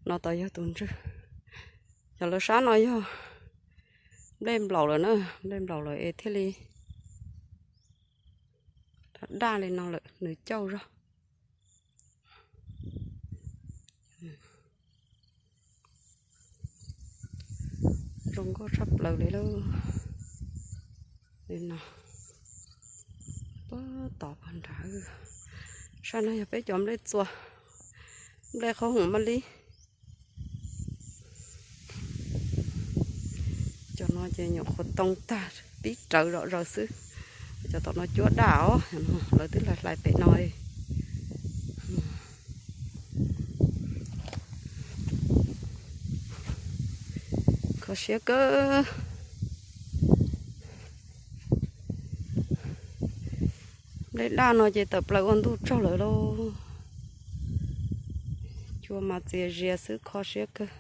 No tod yog tus ntswg. Cov lawv sab no yog nplej nplaum lawm na, nplej nplaum lawm es thiaj li daj li no lawm, nws cauj zog. Zoo nkauj tshaj plaws li lauj. Li no, puag tod puag nrad. Sab no yog peb cov nplej txua, nplej qhov hoom maj li. Cov no ces nyuam qhuav too tag, pib rawv zom zaws xwb. Cov tom no cuab daj os, lawv twb hlais hlais pem no li. Kho siab kawg. Nplej daj no ces tawm plaws ua ntuj tsaug lawm lauj. Cua mas txias zias xwb, kho siab kawg.